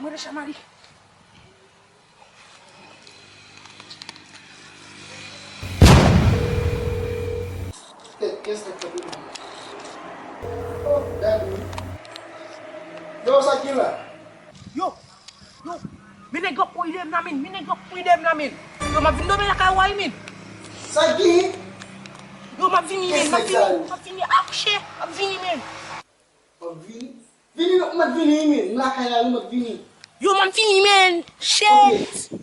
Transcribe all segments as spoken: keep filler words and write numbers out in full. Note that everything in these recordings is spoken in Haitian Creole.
Mwen rele Chamali. Kèt, kèt, kèt, kèt. Oh, Dadou. Yo, sa ki la? Yo, yo, men nèg yo ap pran ide m nan, men, men nèg yo ap pran ide m nan, men. Yo, m ap vin dòmi lakay ou a, men. Sa ki? Yo, m ap vini, men, m ap vini, m ap vini, akouche, m ap vini, men. M ap vini? Vini non, m ap vini, men. M lakay la, wi, m ap vini. Yo, m ap vini, men. Shit. Ok.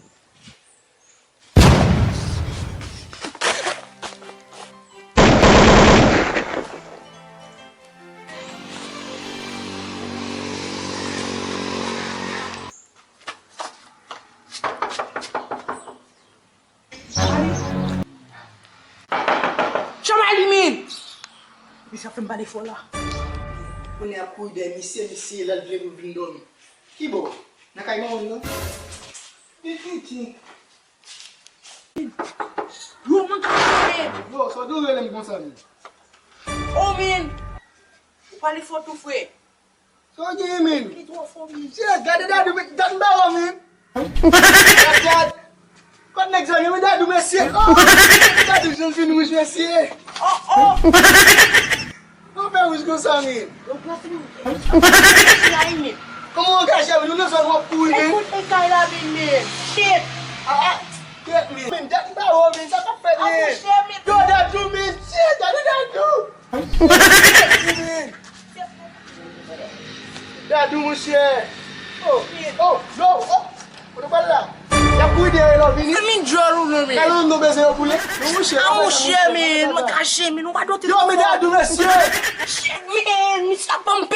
Chamali, men! Misye ap fè m pale fò la. Kounye a ap kouri dèyè misye, misye la l vle pou vin dòmi. Ki bò? Nan kay manman m nan? Tititi. Yo, mwen ka fè. Yo, sa w dwe rele m konsa, men? Oh, men! Ou pale fò tou, frè. Sa w genyen, men? Li twò fò, men. Shit, gade Dadou, men, Dadou ba w, men. Gad, gad. Kot nèg sa, men Dadou, mesye. Oh, Dadou, jan l fin wouj, mesye. Oh, oh. Ou fè wouj konsa, men. Yo, plas li. Kòman w angaje, men? Nou nan zòn w ap kouri, men. Ekout, e kay la vin, men. Shit. Ah, ah. Kèt, men. Men, Dadou ba w, men. Sa k ap fèt, men? Yo, Dadou, men. Shit, gade Dadou. Dadou, monchè. Oh, oh, yo, oh. Kote w pral la? Y ap kouri dèyè lè w vini. Fè min djòl ou non, men. Gade nou bezwen yo boule. Non, monchè. Ah, monchè, men, mwen kache, men, nou pa dote. Yo, men Dadou, mesye. Men, misye ap ban m